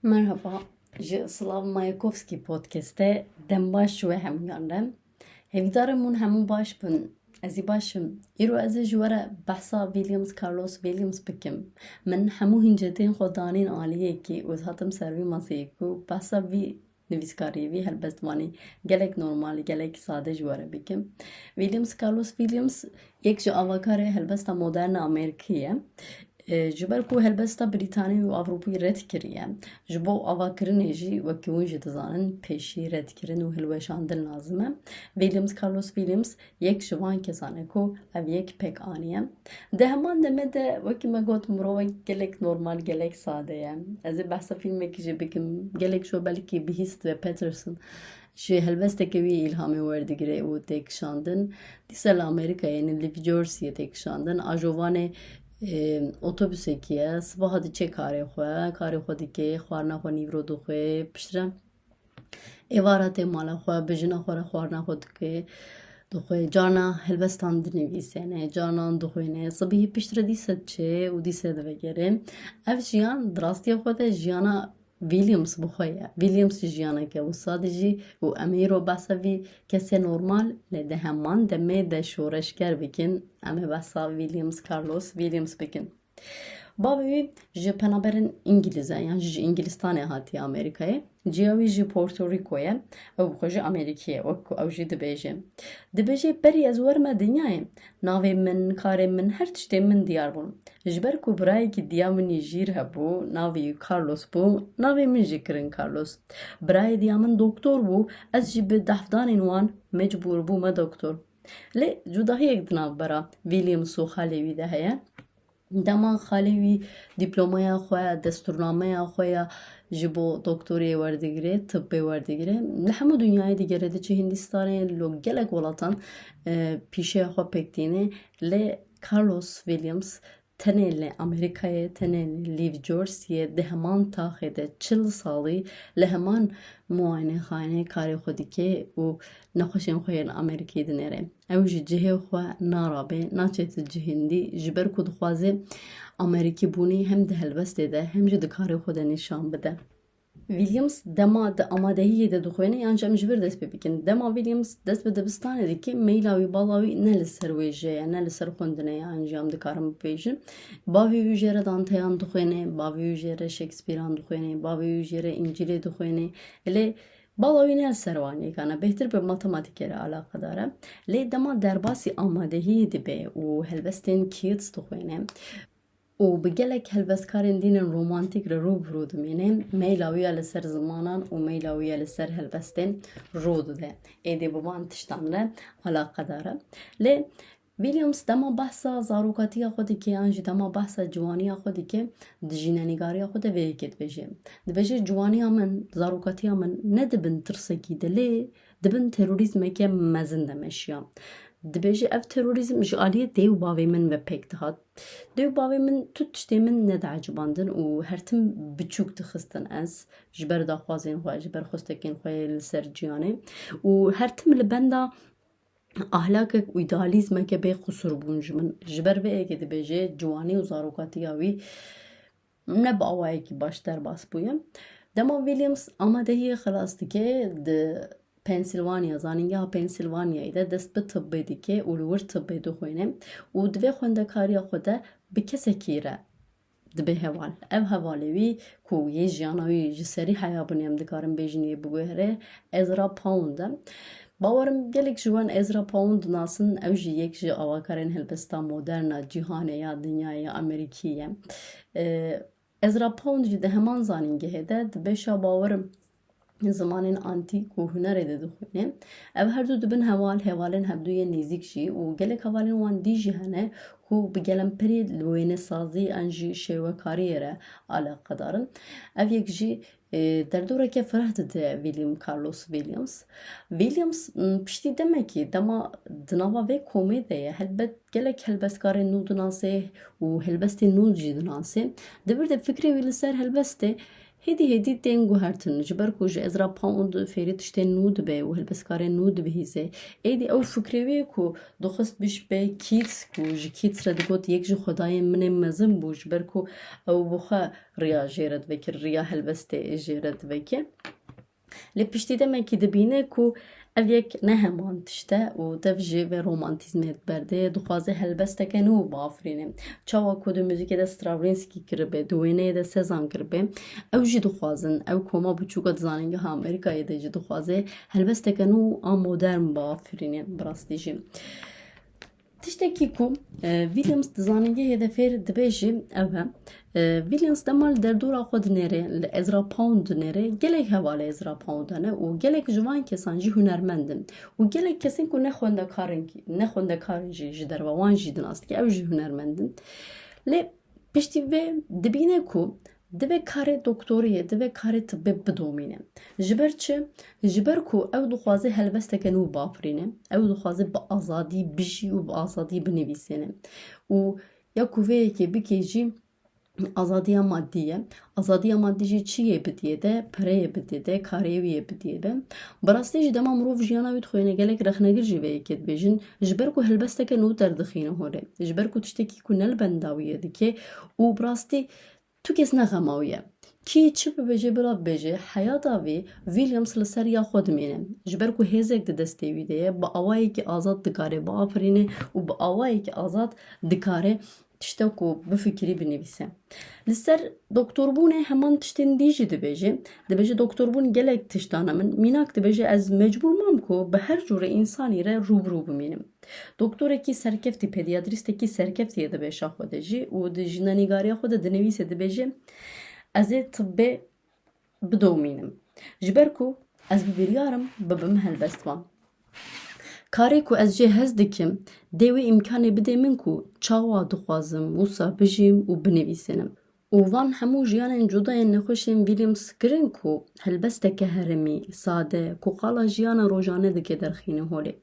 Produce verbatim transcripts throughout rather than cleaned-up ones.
Merhaba, ji Slav Mayakovsky Podcast'e dem baş ji we hemûyan re. Hêvîdar im hûn hemû baş bin. Ez ê baş im. Îro ez ê ji we re behsa Williams, Carlos Williams bikim. Min hemû hincetên xwe danîn aliyekî û ez hatim ser vî maseyê ku behsa vî nivîskariyê, vî helbestvanî gelek normal, gelek sade ji we re bikim. Williams, Carlos Williams yek ji avakarê helbesta moderne Amerîkî ye. E, ji ber ku helbesta Brîtanî û Ewropî red kiriye, ji bo avakirinê jî, wekî hûn jî dizanin, pêşî redkirin û hilweşandin lazim e. Williams, Carlos Williams yek ji van kesan e ku ev yek pêk aniye. Di heman demê de, wekî me got, mirovek gelek normal, gelek sade ye. Ez ê behsa fîlmekî jî bikim. Gelek ji we belkî bihîst ve Patterson. Ji helbesteke wî îlhamê werdigire û tê kişandin. Dîsa li Amerîkayê, yanî li Vî Jerseyê tê kişandin. Ajovanê, e, otobûsekî ye. Sibaha diçe karê xwe, karê xwe dike, xwarina xwe nîvro dixwe, piştre êvara tê mala xwe, bi jina xwe re xwarina xwe dike, dixwe. Carna helbestan dinivîsêne, carnan dixwêne. Sibihî piştre dîse diçe û dîse divegere. Ev jiyan di rastiya xwe de jiyana Williams bi xwe ye. Williams jî jiyaneke wisa dijî û em ê îro behsa vî kesê normal, lê di heman demê de şoreşger bikin. Em ê behsa Williams, Carlos Williams bikin. Bavê wî ji penaberên Îngilîz e, yan jî ji Îngilistanê hatiye Amerîkayê. Ciya wî ji Porto Rico ye. Ew bi xwe jî Amerîkî ye, wek ku ew jî dibêje. Dibêje, berî ez werime dinyayê, navê min, karê min, her tiştê min diyar bûn. Ji ber ku birayekî diya min î jîr hebû, navê wî Carlos bû, navê min jî kirin Carlos. Birayê diya min doktor bû, ez jî bi dehfdanên wan mecbûr bûme doktor. Lê cudahiyek di navbera Williams û xalê wî de heye. Dema xalê wî dîplomaya xwe, destûrnameya xwe ya ji bo doktoriyê werdigire, tibbê werdigire, li hemû dinyayê digere, diçe Hindistanê, li gelek welatan, e, pîşeya xwe pêk tîne. Lê Carlos Williams tenê li Amerîkayê, tenê li Vî Jerseyê, di heman taxê de çil salî li heman muayenexaneyê karê xwe dike û nexweşên xwe yên Amerîkî dinêre. Ew ji cihê xwe narabe, naçe tu cihindî, ji ber ku dixwaze Amerîkîbûnê hem di helbestê de hem jî di karê xwe de nîşan bide. Williams dema di amadehiyê de dixwêne, yan jî em ji vir dest pê bikin. Dema Williams dest bi dibistanê dike, meyla wî, bala wî ne li ser wêje ye, ne li ser xwendinê ye, yan jî em dikarin bibêjin. Bavê wî jê re Danteyan dixwêne, bavê wî jê re Shakespearean dixwêne, bavê wî jê re Încîlê dixwêne. Lê bala wî ne li ser wan yêkan e, bêhtir bi matematîkê re alaqedar e. Lê dema derbasî amadehiyê dibe û helbestên Keats dixwêne û bi gelek helbestkarên dîn ên romantîk re rû bi rû dimîne, meyla wî ya li ser zimanan û meyla wî ya li ser helbestên rû dide. Êdî bi van tiştan re alaqedar e. Lê Williams dema behsa zarokatiya xwe dike, yan jî dema behsa ciwaniya xwe dike, di jînenîgariya xwe de vê yekê dibêje. Dibêje, ciwaniya min, zarokatiya min ne di bin tirsekî de, lê di bin terorîzmeke mezin de meşiya. Dibêje, ev terorîzm ji aliyê dê û bavê min ve pêk dihat. Dê û bavê min tu tiştê min nediecibandin û her tim biçûk dixistin ez ji ber daxwazên xwe, ji ber xwestekên xwe yê li ser ciyanê û her tim li benda ahlakek û îdealîzmeke bê qusur bûn ji min. Ji ber vê yekê dibêje, ciwanî û zarokatiya wî ne bi awayekî baş derbas bûye. Dema Williams amadehiyê xilas dike, di Pensilvanya, zanîngeha Pensilvanyayê de dest bi tibbê dike û li wir tibbê dixwêne û di vê xwendekariya xwe de bi kesekî re dibe heval. Ev hevalê wî ku yê jiyana wî ji serî heya bûne, em dikarin bêjin yê biguhere, Ezra Pound e. Bawer im gelek ji wan Ezra Pound dinasin, ew jî yek ji avakarên helbesta modern a cîhanê ya dinyayê ya Amerîkî ye. Ee, Ezra Pound jî di heman zanîngehê de di beşa, bawer im, zimanên antîk û hunerê de dixwîne. Ev her du dibin heval, hevalên hevdû yên nêzîk jî û gelek hevalên wan dî jî hene ku bi gelemperê li wênesazî an jî şêwekariyê re alaqedar in. Ev yek jî, e, derdoreke fireh dide William Carlos Williams. Williams, m, piştî demekî dema di nava vê komê de ye, helbet gelek helbestkarên nû dinase û helbestên nû jî dinase. Di vir de fikrê wî li ser helbestê Hêdî hêdî tên guhertin, ji ber ku ji Ezra Pound fêrî tiştên nû dibe û helbestkarên nû dibihîze. Êdî ew fikrê wê ye ku dixwest biş be Keats, ku ji Keats re digot yek ji xwedayên min ên mezin bû, ji ber ku ew bi xwe riya jê re divekir, riya helbestê jê re diveke. Lê piştî demekî dibîne ku ev yek ne heman tişt e û dev jê ve romantîzmê berde, dixwaze helbesteke nû biafirîne. Çawa ku di muzîkê de Stravinsky kiribe, di wêneyê de Cezanne kiribe, ew jî dixwazin, ew koma biçûka di zanîngeha Amerîkayê de jî dixwaze helbesteke nû a modern biafirîne, bi rastî jî. Tiştekî ku, e, Williams di zanîngehê de fêr dibe jî ev e. E, Williams dema li derdora xwe dinêre, li Ezra Pound dinêre, gelek hevalê Ezra Pound hene û gelek ji van kesan jî hunermend in. Û gelek kesên ku ne xwendekar in, ne xwendekar in jî ji derve wan jî dinas dike, ew jî hunermend in. Lê piştî vê dibîne ku divê karê doktoriyê, divê karê tibbê bidomîne. Ji ber çi? Ji ber ku ew dixwaze helbesteke nû biafirîne, ew dixwaze bi azadî bijî û bi azadî binivîsêne. Û ya ku vê yekê bike jî azadiya madî ye. Azadiya madî jî çi yê bidiyê de, pereyê bidiyê de, karê wî yê bidiyê de. Bi rastî jî dema mirov jiyana wî dixwîne gelek rexnegir jî vê yekê dibêjin, ji ber ku helbesteke nû derdixîne holê. Ji ber ku tiştekî ku ne li benda wî ye dike û bi rastî tu kes ne xema wî ye. Kî çi bibêje bila bibêje, heyata vî Williams li ser ya xwe dimîne. Ji ber ku hêzek di destê wî de ye, bi awayekî azad dikare biafirîne û bi awayekî azad dikare tiştek ku bifikirî binivîse. Li ser doktorbûnê heman tiştên dî jî dibêje. Dibêje doktorbûn gelek tişt dane min. Mînak dibêje ez mecbûr mam ku bi her cûre însanî re rû bi rû bimînim. Doktorekî serkeftî, pediatrîstekî serkeftî ye di beşa xwe de jî û di jînenîgariya xwe de dinivîse dibêje ez ê tibbê bidomînim. Ji ber ku ez bi biryar im bibim helbestvan. Karê ku ez jê hez dikim, dê wê îmkanê bidê min ku çawa dixwazim wisa bijîm û binivîsînim. Û van hemû jiyanên cuda yên nexweşên Williams kirin ku helbesteke herêmî, sade, ku qala jiyana rojane dike derxîne holê.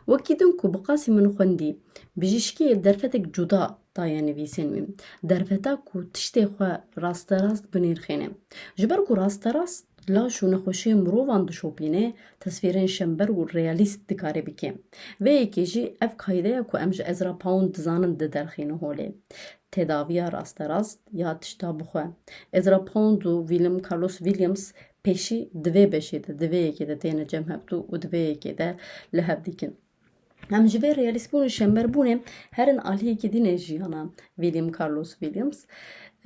Wekî din ku bi qasî min xwendî, bijîşkiyê derfetek cuda daye nivîsên wî. Derfeta ku tiştê xwe rasterast binirxîne. Ji ber ku rasterast laş û nexweşiyên mirovan dişopîne, tesvîrên şember û realîst dikare bike. Vê yekê jî ev kayde ye ku em ji Ezra Pound dizanin diderxîne holê. Tedaviya rasterast ya tişta bixwe. Ezra Pound û William Carlos Williams pêşî di vê beşê de, di vê yekê de têne cem hevdû û di vê yekê de li hev dikin. Em ji vê realîstbûn û şemberbûnê herin aliyekî din ê jiyana William Carlos Williams.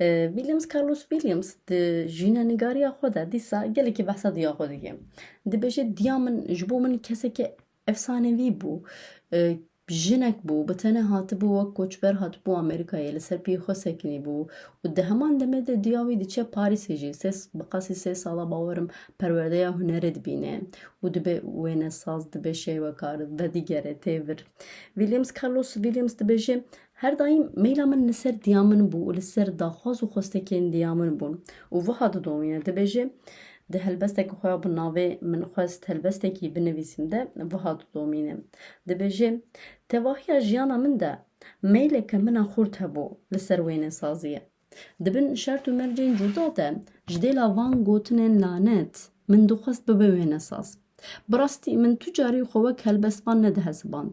Ee, Williams Carlos Williams di jînenigariya xwe de dîsa gelekî behsa diya xwe dike. Dibêje, diya min ji bo min keseke efsanevî bû. Ee, jinek bû, bi tenê hatibû, wek koçber hatibû Amerîkayê, li ser piyê xwe sekinîbû û di heman demê de diya wî diçe Parîsê jî. Sê, bi qasî sê sala bawerim perwerdeya hunerê dibîne û dibe wênesaz, dibe şêwekar, vedigere tê vir. Williams, Carlos Williams dibêje, her daîm meyla min li ser diya min bû û li ser daxwaz û xwestekên diya min bûn û wiha didomîne. Dibêje, di helbesteke xwe ya bi navê Min Xwest Helbestekî Binivîsim de wiha didomîne. Dibêje, tevahiya jiyana min de meyleke min a xurt hebû li ser wênesaziyê. Di bin şert û mercên cuda de ji dêla van gotinên lanet min dixwest bibe wênesaz. Bi rastî min tu carî xwe wek helbestvan nedihesiband.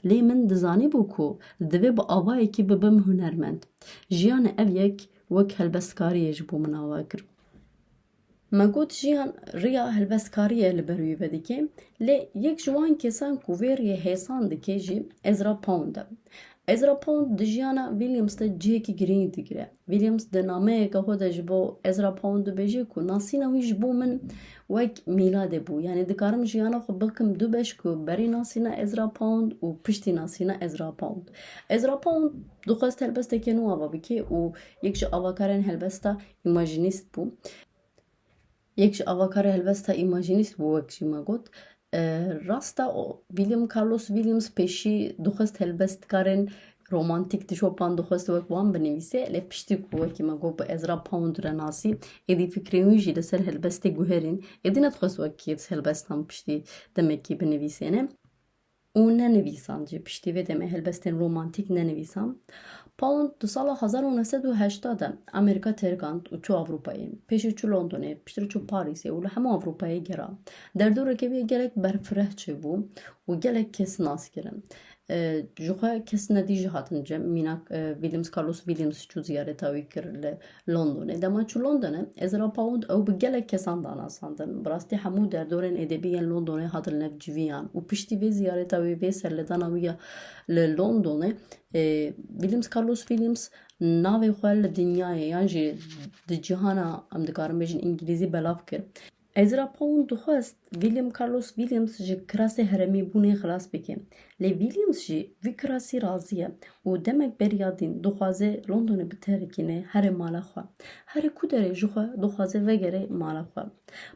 Lê min dizanîbû ku divê bi avayekî bibim hunermend. Jiyanê ev yek wek helbestkariyê ji bo min ava kir. Me got jiyan riya helbestkariyê li ber wî vedike, lê yek ji wan kesan ku vê riyê hêsan dike jî Ezra Pound e. Ezra Pound di jiyana Williams de cihekî girîng digire. Williams di nameyeke xwe de ji bo Ezra Pound dibêje ku nasîna wî ji bo min wek mîladê bû. Yanî dikarim jiyana xwe bikim du beş ku berî nasîna Ezra Pound û piştî nasîna Ezra Pound. Ezra Pound dixwest helbestekê nû ava bike û yek ji avakarên helbesta îmajînîst bû. Yek ji avakarê helbesta îmajînîst bû, wek jî me got. E, rast e, o, William Carlos Williams pêşî dixwest helbestkarên romantîk dişopan, dixwest wek wan binivîse, lê piştî ku wekî me got bi Ezra Pound re nasî, êdî fikrên wî jî li ser helbestê guherîn, êdî nedixwest wek Keats helbestan piştî demekî binivîsêne. û nenivîsan jî. Piştî vê demê helbestên romantîk nenivîsan. Pound di sala hezar û neh sed û heştê de Amerîka terikand û çû Ewropayê. Pêşî çû Londonê, piştre çû Parîsê û li hemû Ewropayê gera. Derdoreke wî gelek berfireh çêbû û gelek kes nas kirin. E, ji xwe kes nedî jî hatin cem, mînak, e, Williams, Carlos Williams çû ziyareta wî kir li Londonê. Dema çû Londonê, Ezra Pound ew bi gelek kesan da nasandin. Bi rastî hemû derdorên edebî yên Londonê hatin li nav civiyan û piştî vê ziyareta wî, vê serledana wî ya li Londonê, e, Williams, Carlos Williams navê xwe li dinyayê yan jî di cîhana, em dikarin bêjin, îngilîzî belav kir. Ezra Pound dixwest William Carlos Williams ji kirasê herêmîbûnê xilas bike. Lê Williams jî vî kirasî razî ye û demek beriya din dixwaze Londonê biterikîne, here mala xwe. Here ku derê jixwe dixwaze vegere mala xwe.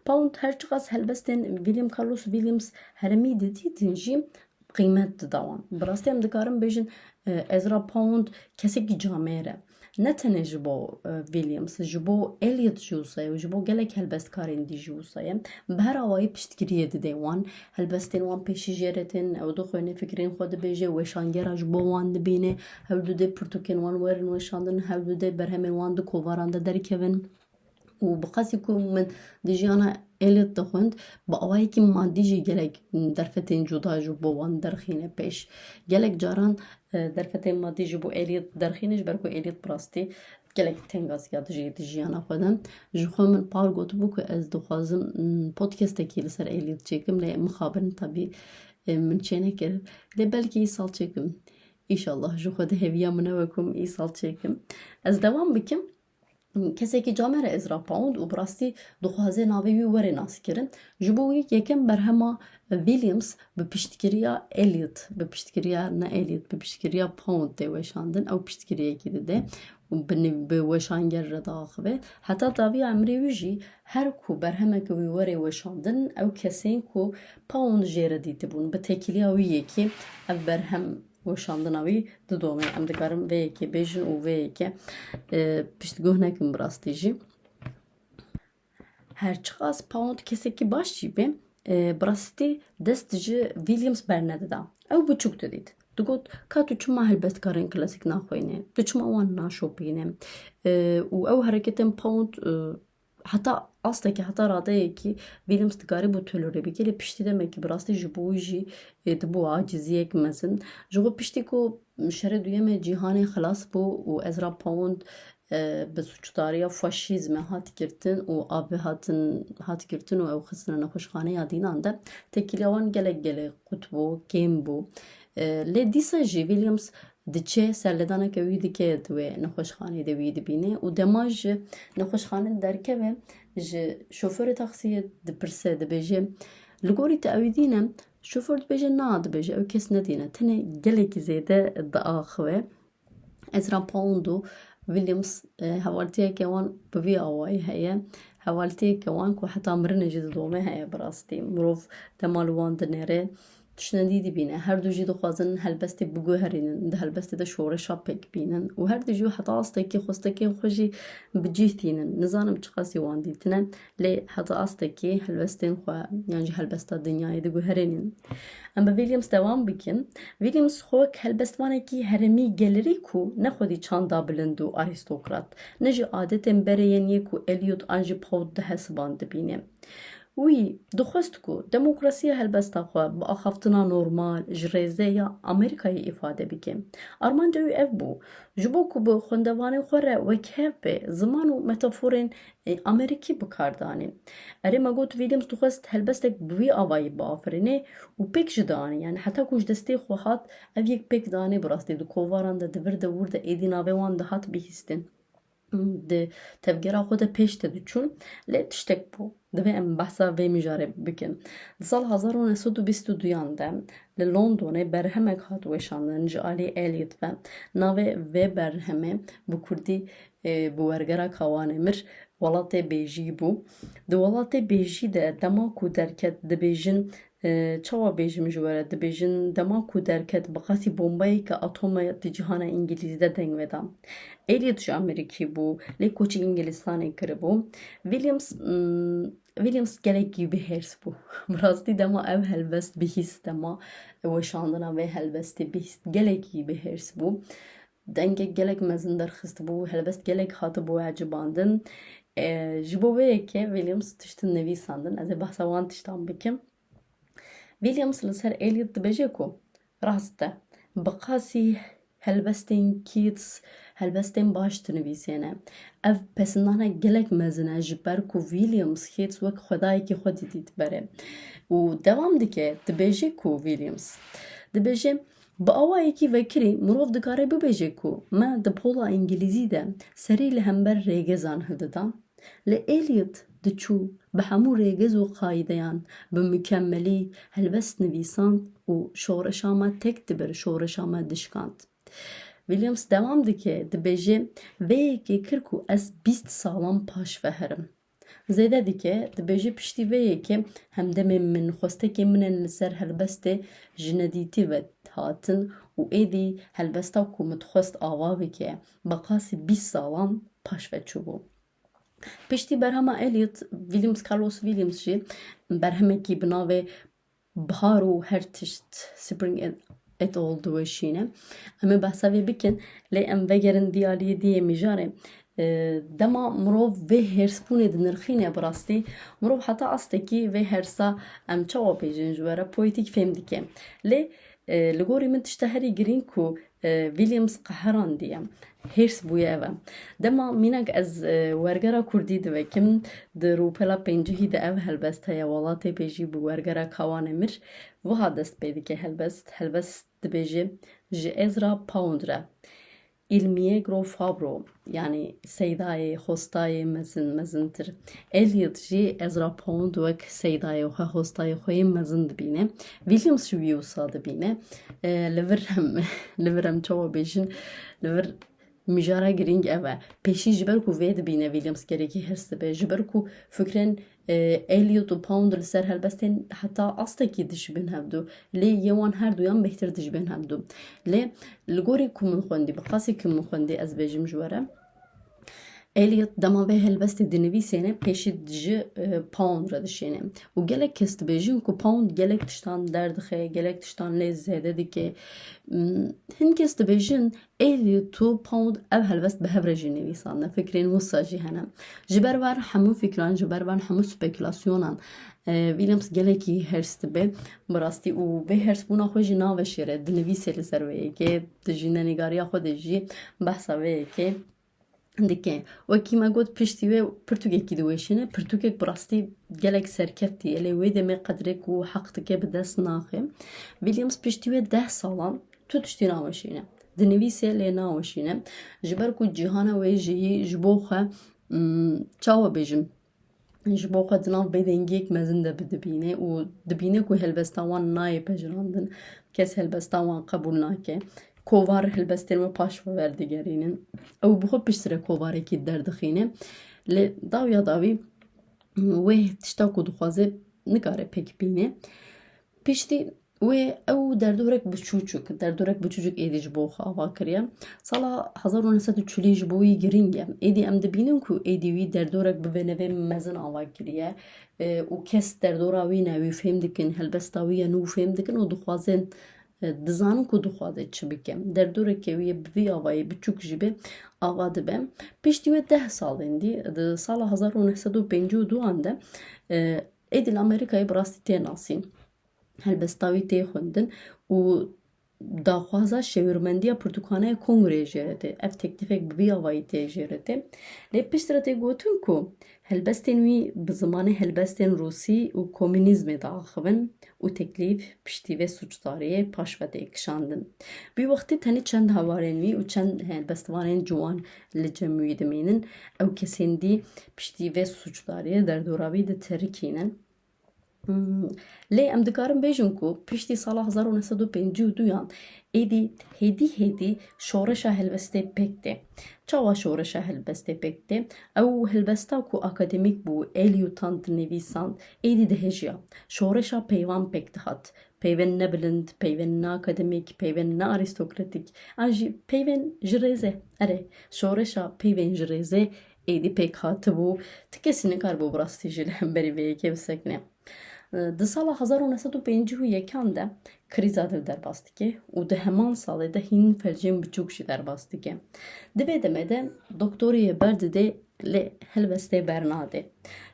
Pound her çiqas helbestên William Carlos Williams herêmî didîtin jî, qîmet dida wan. Bi rastî em dikarin bêjin, e, Ezra Pound kesekî camêr e. Ne tenê ji bo, e, Williams, ji bo Eliot jî wisa ye û ji bo gelek helbestkarên dî jî wisa ye. Bi her awayî piştgiriyê dide wan. Helbestên wan pêşî jê re tên, ew dixwêne, fikrên xwe dibêje, weşangera ji bo wan dibîne, hewl dide pirtûkên wan werin weşandin, hewl dide berhemên wan di kovaran de derkevin. Û bi qasî ku min di jiyana Eliot de xwend, bi awayekî madî jî gelek derfetên cuda ji bo wan derxîne pêş. Gelek caran, e, derfetên madî ji bo Eliot derxîne, ji ber ku Eliot bi rastî gelek tengaziya dijî di jiyana xwe de. Ji xwe min par gotibû ku ez dixwazim, mm, podcastekî li ser Eliot çêkim, lê mixabin tabî, e, min çênekir. Lê belkî îsal çêkim. Îşallah, ji xwe di hêviya min e, wek ku îsal çêkim. Ez dewam bikim. Kesekî camêr e Ezra Pound û bi rastî dixwaze navê wî were naskirin. Ji bo wî yekem berhema Williams bi piştgiriya Eliot, bi piştgiriya, ne Eliot, bi piştgiriya Pound tê weşandin. Ew piştgiriyekî dide û bi niv-, bi weşanger re diaxive. Heta dawiya emrê wî jî her ku berhemeke wî were weşandin, ew kesên ku Pound jê re dîtibûn, bi têkiliya wî yekê ev berhem weşandina wî didome. Em dikarin vê yekê bêjin û vê yekê, e, piştguh nekin bi rastî jî. Her çiqas Pound kesekî baş jî be, e, bi rastî dest ji Williams bernedida. Ew biçûk didît. Digot, ka tu çima helbestkarên klasîk naxwîne? Tu çima wan naşopîne? E, û ew hereketên Pound, e, heta astekî, heta radeyekî Williams dikarîbû tolerê bike, lê piştî demekî bi rastî ji bo wî jî, e, dibû aciziyek mezin. Ji xwe piştî ku şerê duyemê cîhanê xilas bû û Ezra Pound, e, bi sûcdariya faşîzmê hat girtin û av hatin, hat girtin û ew xistine nexweşxaneya dînan de, têkiliya wan gelek gelek qut bû, kêm bû. E, lê dîsa jî Williams diçe serledaneke wî dike di wê nexweşxaneyê de wî dibîne û dema ji nexweşxane derkeve, ji şoferê taksiyê dipirse, dibêje, "Li gorî te ewî dîne?" Şofer dibêje, "Na," dibêje, "ew kes nedîne, tenê gelekî zêde diaxive." Ezra Pound û Williams, e, hevaltiyeke wan bi vî awayî heye. Hevaltiyeke wan ku heta mirinê jî didome heye bi rastî. Mirov dema li wan dinêre, tiştnedî dibîne. Her du jî dixwazin helbestê biguherînin, di helbestê de şoreşa pêk bînin û her du jî heta astekî xwestekên xwe jî bi cih tînin. Nizanim çiqasî wan dîtine, lê heta astekî helbestên xwe yan jî helbesta dinyayê diguherînin. Em bi Williams dewam bikin. Williams xwe wek helbestvanekî herêmî gelirî ku ne xwedî çanda bilind û arîstokrat, ne jî adetên berê yên yê ku Eliot an jî Pound dihesiband dibîne. Wî dixwest ku demokrasiya helbesta xwe bi axaftina normal ji rêzê ya Amerîkayê îfade bike. Armanca wî ev bû, ji bo ku bi xwendevanên xwe re wekhev be, ziman û metaforên, e, Amerîkî bi kar danê. Erê, me got Williams dixwest helbestek bi vî avayî biafirîne û pêk jî dianî. Yani heta ku ji destê xwe hat, ev yek pêk dianê bi rastî. Di kovaran de, di vir de wir de êdî navê wan dihat bihîstin. Di tevgera xwe de pêş de diçûn, lê tiştek bû. Divê em behsa vê mijarê bikin. Di sal hezar û neh sed û bîst û duyan de li Londonê berhemek hat weşandin ji alî Eliot ve. Navê vê berhemê bi kurdî, e, Bi wergera Kawanê Mir, Welatê Bêjî bû. Di Welatê Bêjî de dema ku derket, dibêjin, e, çawa bêjim ji we re, dibêjin dema ku derket bi qasî bombayeke atome di cîhana Îngilîz de deng veda. Eliot ji Amerîkî bû, lê koçî Îngilistanê kiribû. Williams, mm, Williams gelekî bi hêrs bû. Bi rastî dema ev helbest bihîst, dema weşandina vê helbestê bihîst, gelekî bi hêrs bû. Dengek gelek mezin derxistibû, helbest gelek hatibû ecibandin. E, ji bo vê yekê Williams tiştin nivîsandin. Ez ê behsa wan tiştan bikim. Williams li ser Eliot dibêje ku rast e, bi qasî helbestên Keats, helbestên baş dinivîsêne. Ev pesindanek gelek mezin e, ji ber ku Williams Keats wek xwedayekî xwe didît berê. Û dewam dike, dibêje ku Williams, dibêje, bi awayekî vekirî mirov dikare bibêje ku me di pola îngilîzî de serî li hember rêgezan hildida. Lê Eliot diçû bi hemû rêgez û qaydeyan bi mikemelî helbest nivîsand û şoreşa me tek dibir, şoreşa me dişkand. Williams dewam dike, dibêje, vê yekê kir ku ez bîst salan paş ve herim. Zêde dike, dibêje, piştî vê yekê hemdemên min, xwestekên min ên li ser helbestê ji nedîtî ve hatin û êdî helbesta ku min dixwest ava bike, bi qasî bîst salan paş ve çûbû. Piştî berhema Eliot, Williams, Carlos Williams jî berhemekî bi navê Bihar û Her Tişt, Spring and It All, diweşîne. Em ê behsa vê bikin, lê em vegerin vî aliyê diyê mijarê. E, dema mirov vê hêrsbûnê dinirxîne, bi rastî mirov heta astekî vê hêrsa, em çawa bêjin, ji we re poetîk fêm dike. Lê, e, li gorî min tişta herî girîng ku e, Williams qeherandiye, hêrs bûye ev e. Dema mînak ez, e, wergera kurdî divekim, di rûpela pêncihî de ev helbest heye, Welatê Bêjî bi wergera Kawan Emir. Wiha dest pê dike helbest. Helbest dibêje, ji Ezra Pound re, Il Miegro Fabbro, yanî seydayê, xwestayê mezin, mezintir. Eliot jî Ezra Pound wek seydayê xwe, xwestayê xwe yê mezin dibîne. Williams jî wî wisa dibîne. E, li vir em, li vir em çawa bêjin, li vir mijara girîng ev e. Pêşî ji ber ku vê dibîne Williams gerekî hêrs dibe. Ji ber ku fikrên, e, Eliot û Pound li ser helbestên heta astekî dijibin hevdu. Lê yê wan her duyan bêhtir dijibin hevdu. Lê li gorî ku min xwendî, bi qasî ku min xwendî ez bêjim ji we re. Eliot dema vê helbestê dinivîsêne, pêşî ji, e, Pound re dişêne. Û gelek kes dibêjin ku Pound gelek tiştan derdixe, gelek tiştan lê zêde dike. Hmm, hin kes dibêjin Eliot û Pound ev helbest bi hev re jî nivîsandine. Fikrên wisa jî hene. Ji ber van hemû fikran, ji ber van hemû spekulasyonan, e, Williams gelekî hêrs dibe. Bi rastî û vê hêrsbûna xwe jî naveşêre, dinivîse li ser vê yekê, di jîndenîgariya xwe de jî behsa vê yekê dike. Wekî me got, piştî wê pirtûkekî diweşîne, pirtûkek bi rastî gelek serkevtî ye, lê wê demê qedrek û heq dike bi dest naxe. Williams piştî wê deh salan tu tiştî naweşîne. Dinivîse lê naweşîne. Ji ber ku cîhana wê jiyî ji bo xwe, mm, çawa bêjim, ji bo xwe di nav bêdengiyek mezin de bidibîne û dibîne ku helbesta wan nayê pejirandin, kes helbesta wan qebûl nake. Kovar helbestên wê paş ve werdigerînin. Ew bi xwe piştre kovarekî derdixîne. Lê dawiya dawî wê tişta ku dixwaze nikare pêk bîne. Piştî wê ew derdorek biçûçik, derdorek biçûçik êdî ji bo xwe ava kiriye. Sala hezar û neh sed û çilî ji bo wî girîng e. Êdî em dibînin ku êdî wî derdorek bi vê nevê mezin ava kiriye, e, û kes derdora wî ne, wî fêm dikin, helbesta wî ye nû fêm dikin û dixwazin, e, dizanin ku dixwaze çi bike. Derdoreke wî yê bi vî avayî biçûk jî be, ava dibe. Piştî wê deh salên dî, di sala hezar û neh sed û pêncî û duan de, e, êdî li Amerîkayê bi rastî tê nasîn. Helbesta wî tê xwendin û daxwaza şêwirmendiya pirtûkxaneya Kongreyê jê re tê. Ev teklîfek bi vî avayî tê jê re tê. Lê piştre tê gotin ku helbestên wî bi zimanê helbestên rûsî û komînîzmê diaxivin û teklîf piştî vê sûcdariyê paş ve tê kişandin. Bi wextî tenê çend hevalên wî û çend helbestvanên ciwan li cem wî dimînin. Ew kesên dî piştî vê sûcdariyê derdora wî diterikînin. Hmm, lê em dikarin bêjin ku piştî sala hezar û neh sed û pêncî û duyan êdî hêdî hêdî şoreşa helbestê pêk tê. Çawa şoreşa helbestê pêk tê? Ew helbesta ku akademîk bû, Eliot-an dinivîsand, êdî dihejiya. Şoreşa peyvan pêk dihat. Peyvên nebilind, peyvên neakademîk, peyvên nearîstokratîk, an jî peyvên ji rêzê. Erê, şoreşa peyvên ji rêzê êdî pêk hatibû, ti kesî nikaribû bi rastî jî li hemberî vê yekê bisekine. Di sala hezar û neh sed û pêncî û yekan de krîza dil derbas dike û di heman salê de hîn felcên biçûk jî derbas dike. Di vê demê de doktoriyê berdidê lê helbestê bernade.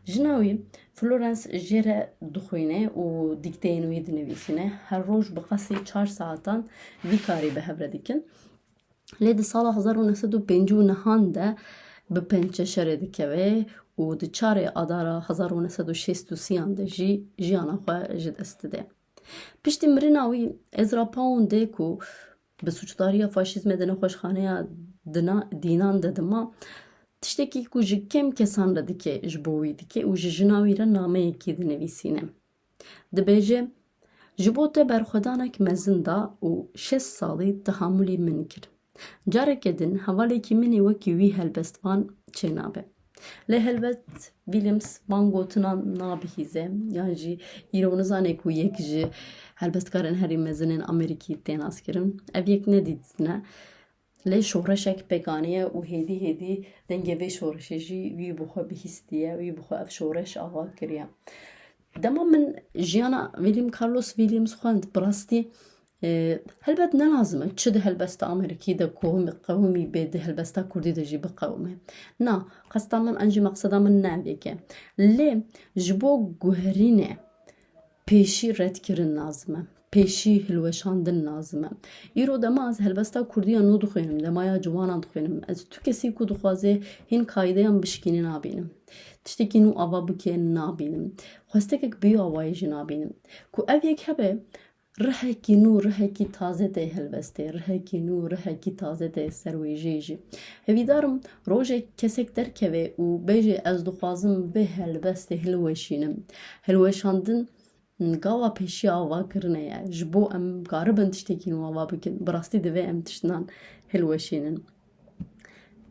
Jina wî Florence jê re dixwîne û dîkteyên wî dinivîsîne. Her roj bi qasî çar saetan vî karî bi hev re dikin. Lê di sala hezar û neh sed û pêncî û nehan de bi pençe şerê dikeve û di çarê Adara hezar û neh sed û şêst û sêyan de jî jiyana xwe ji dest dide. Piştî mirina wî, Ezra Pound ê ku bi sûcdariya faşîzmê di nexweşxaneya dina-, dînan de dima, tiştekî ku ji kêm kesan re dike, ji bo wî dike û ji jina wî re nameyekî dinivîsîne. Dibêje, ji bo te berxwedanek mezin da û şêst salî tehamulî min kir. Careke din hevalekî min ê wekî wî helbestvan çênabe. Lê helbet Williams van gotinan nabihîze, yan jî îro nizane ku yek ji helbestkarên herî mezin ên Amerîkî tê naskirin. Ev yek nedîtine. Lê şoreşek pêk aniye û hêdî hêdî dengê vê şoreşê jî wî bi xwe bihîstiye, wî bi xwe ev şoreş ava kiriye. Dema min jiyana William Carlos Williams xwend, bi rastî, e, helbet ne lazim e çi di helbesta Amerîkî de qewimî, qewimî bê, di helbesta Kurdî de jî biqewime. Na, qesta min an jî meqseda min ne ev yek e. Lê ji bo guherînê pêşî redkirin lazim e. Pêşî hilweşandin lazim e. Îro dema ez helbesta Kurdî ya nû dixwînim, dema ya ciwanan dixwînim, ez tu kesî ku dixwaze hîn kaydeyan bişkîne nabînim. Tiştekî nû ava bike nabînim. Xwestekek bi wî awayî jî nabînim. Ku ev yek hebe, rihekî nû, rihekî taze tê helbestê, rihekî nû, rihekî taze tê serwêjê jî. Hevîdarim rojek kesek derkeve û bêje, ez dixwazim vê helbestê hilweşînim. Hilweşandin gava pêşiya avakirinê ye. Ji bo em karibin tiştekî nû ava bikin, bi rastî divê em tiştinan hilweşînin.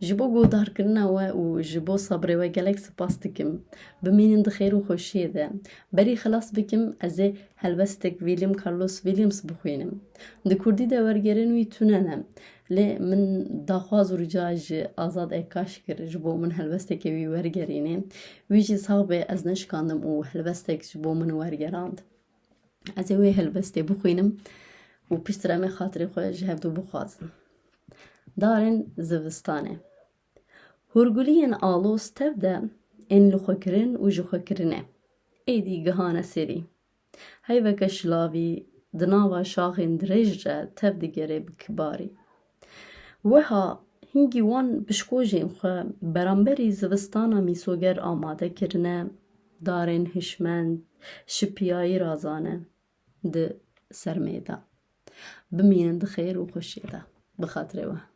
Ji bo guhdarkirina we û ji bo sabrê we gelek spas dikim. Bimînin di xêr û xweşiyê de. Berî xilas bikim, ez ê helbestek William Carlos Williams bixwînim. Di kurdî de wergerên wî tune ne. Lê min daxwaz û rica ji Azad Ekkaş kir, ji bo min helbestekê wî wergerînê. Wî jî sax be, ez neşikandim û helbestek ji bo min wergerand. Ez ê wê helbestê bixwînim û piştre em ê xatirê xwe ji hevdû bixwazin. Darên zivistanê. Hûrguliyên aloz tev de ên lixwekirin û jixwekirinê êdî gihane serî. Heyveke şilavî di nava şaxên dirêj re tev digere bi kibarî. Wiha hingî wan pişkojên xwe beramberî zivistana mîsoger amade kirine, darên hişmend, şipiyayî razane di sermê de. Bimînin di xêr û xweşiyê de. Bi xatirê we.